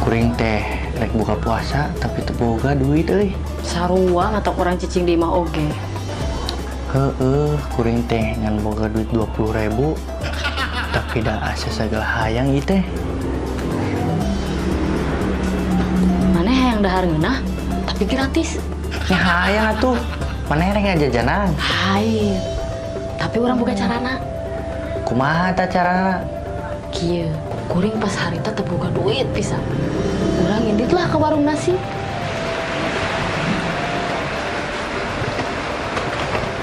Kuring teh rek buka puasa tapi teu boga duit euy. Sarua atau kurang cicing di imah oge. Heeh, kuring teh ngan boga duit 20.000. Tapi da asa sagala hayang ieu teh. Maneh hayang dahar ngeunah tapi gratis. Nya hayang atuh. Maneh rek ngajajanan. Hair. Tapi urang boga carana. Kumaha tah carana? Kieu, kuring pas harita teu boga duit pisan. Urang indit lah ke warung nasi.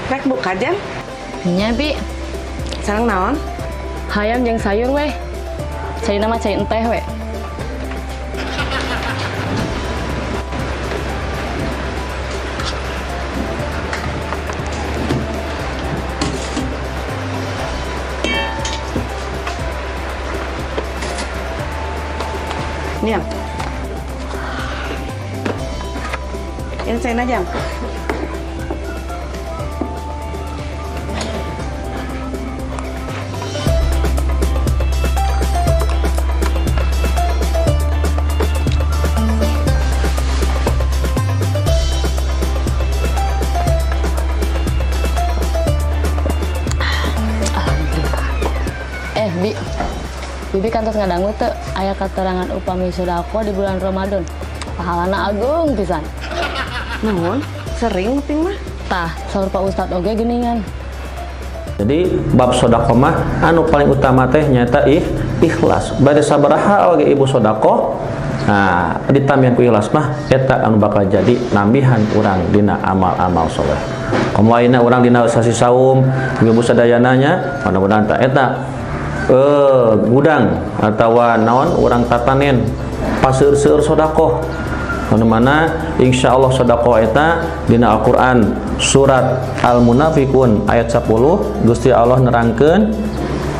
Rek buka jam? Nya bi, Sareng naon? Hayam jeung sayur weh. Caina mah cai enteh we. Nih, Am. Ini saya jam. Alhamdulillah. Eh, Bi. Bibi kantos ngadangu teu aya katerangan upami sedekah di bulan Ramadan. Pahalana agung pisan. Naon? Sering nguping mah. Tah, saur Pak Ustad oge geuningan. Jadi bab sedekah mah anu paling utama teh nyata ikhlas. Bade sabaraha oge ibu sedekah, nah ditambihan ku ikhlas mah eta anu bakal jadi nambihan urang dina amal-amal soleh. Komo ayeuna urang dina sasi saum, ibu sadayana nya, mudah-mudahan ta eta gudang atawa naon urang tatanen paseur-seur sedekah. Anu mana insyaallah sedekah eta dina Al-Qur'an surat Al-Munafiqun ayat 10 Gusti Allah nerangkeun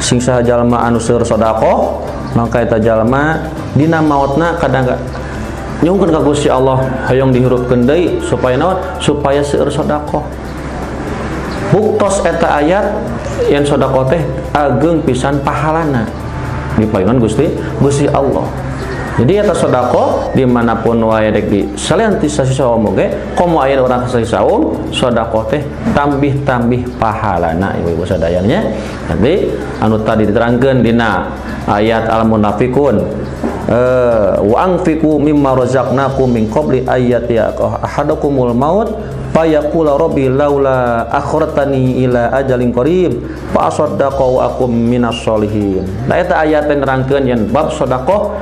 sing saha jalma anu seur sedekah maka eta jalma dina maotna kadang nyungkeun ka Gusti Allah hoyong dihirupkeun deui supaya naon supaya seur sedekah. Buktos eta ayat yen sedekah teh ageng pisan pahalana dipayungan Gusti Allah. Jadi eta sedekah dimanapun wae rek di salian ti sasi saum oge komo aya urang sasi saum sedekah teh tambih-tambih pahalana ibu-ibu sadayana. Nanti anu tadi diterangkeun dina ayat Al-Munafiqun, wa anfiqu mimma razaqnakum min qabli ayati ahadakumul maut fayaqula rabbi laula akhartani ila ajalin qarib fa asaddaqa wa akum minas solihin. Nah eta ayat nerangkeun yen bab sedekah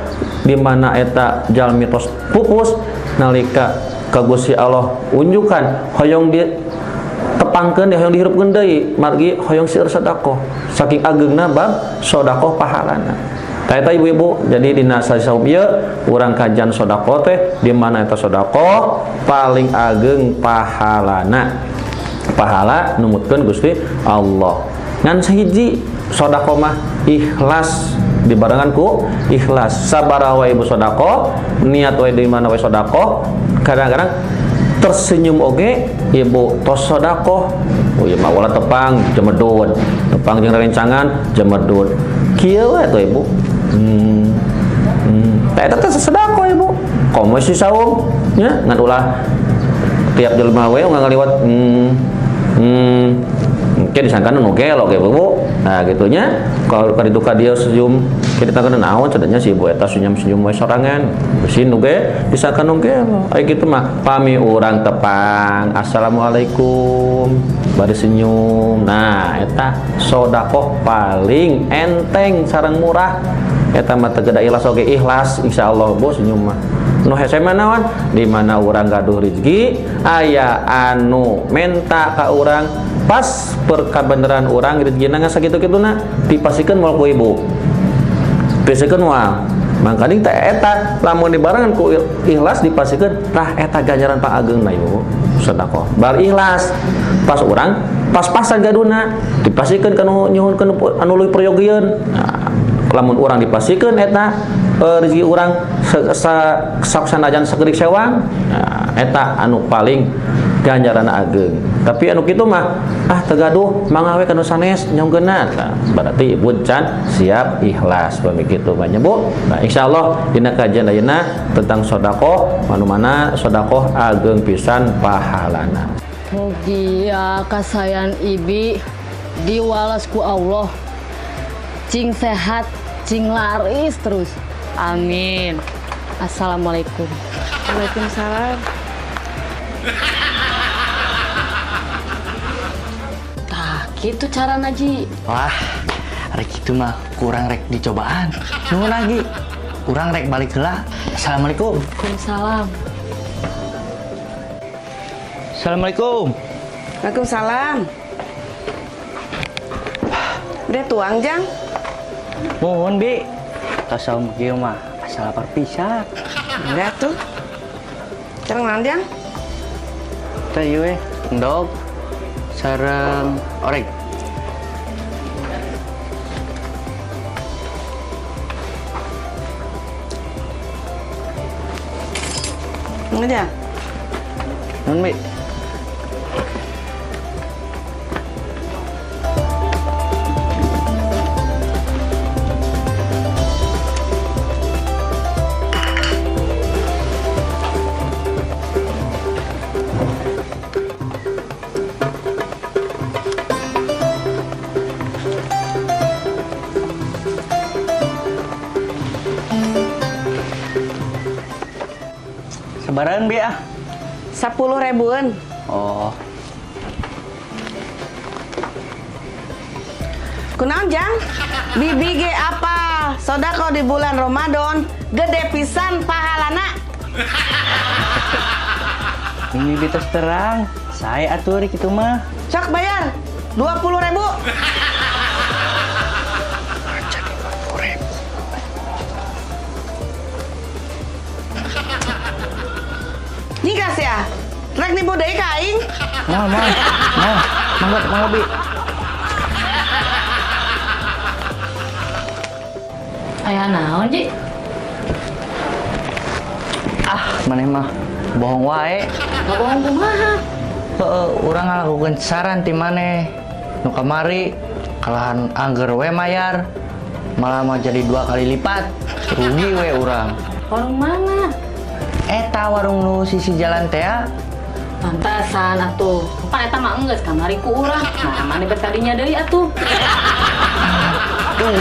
di mana eta jalmi tos pupus nalika ka Gusti Allah unjukan hoyong di tepangkeun hoyong dihirupkeun deui margi hoyong seueur sedekah saking ageungna bab sedekah pahalana. Tah eta ibu-ibu jadi dina sasi saum ieu urang kajian sedekah teh di mana eta sedekah paling ageng pahalana. Pahala numutkeun Gusti Allah. Ngan sahiji sedekah mah ikhlas dibarengan ku ikhlas. Sabaraha wae ibu sedekah, niat wae di mana wae sedekah, kadang-kadang tersenyum oge ibu tos sedekah. Oh ieu mah ulah tepang jemedun, tepang jeung rerencangan jemedun. Kieu we tuh ibu. Tah eta teh sedekah ibu. Komo si saum nya ngan ulah tiap jelema we ngaliwat Mungkin disangka nu gelo ge Bu. Nah gitunya kalau ka ditu ka dieu senyum kita tangkeun naon cenah si ibu eta senyum-senyum we sorangan. Beusin nu ge disangka nu gelo. Aya kitu mah pami urang tepang assalamualaikum bari senyum. Nah eta sedekah paling enteng sareng murah. Eta mah teu geda ikhlas oge ikhlas insyaallah Bu senyum mah. Nu hese mah naon di mana urang gaduh rezeki aya anu menta ka urang pas perkabeneran urang rezekina ngan sakitu-kituna dipasikeun moal ku ibu. Pasikeun moal. Mangkaning teh eta lamun dibarengan ku ikhlas dipasikeun tah eta ganjaran pangageungna ibu sedekah. Bar ikhlas pas urang pas-pasan gaduna dipasikeun ka nu nyuhunkeun anu leuwih peryogian. Nah, lamun urang dipasikeun eta rezeki urang sok sanajan sakedik sewang, nah, eta anu paling ganjaran ageng. Tapi anu kitu mah Ah teu gaduh, mangga we ka nu sanes nyongkeunna. Nah, berarti ibu can siap ikhlas pami kitu mah nya Bu. Nah, insyaallah dina kajian ayeuna tentang sedekah, anu mana sedekah ageng pisan pahalana. Mugia kasayan ibi diwales ku Allah. Cing sehat, cing laris terus. Amin. Assalamualaikum. Waalaikumsalam. Tah, gitu carana Ji. Wah, rek itu mah kurang rek dicobaan. Nuhun lagi. Kurang rek balik heula. Assalamualaikum. Waalaikumsalam. Assalamualaikum. Waalaikumsalam. Udah tuang, Jang? Mohon, Bi. Tos saum kieu mah asa lapar pisan. Udah tuh. Sareng naon, Jang? Teh ieu we, endog sareng orek. Enggak, Jang? Nuhun, Bi. Sabaran, Bi ah. 10 ribuan. Oh, Kunaon, Jang? Bibi ge apa? Sodako di bulan Ramadan gede pisan pahalana. Ini Bi tos terang. Saya atuh rek itu mah. Sok bayar 20 ribu. Jadi 20 ribu. Nyigas ya? Rek nipu deui ka aing. Mau, mau, mau, mangga, mangga, Bi. Aya naon, Ji? Ah, maneh mah bohong wae. Ngabohong kumaha? Heeh, urang ngalakukeun saran ti maneh. Nu kamari kalahan angger we mayar. Malah mah jadi 2 kali lipat. Rugi we urang. Warung mana? Eta warung nu sisi jalan teh. Pantasan atuh. Pan eta mah enggeus kamari ku urang. Nah, maneh bet kadinya deui atuh. Duh.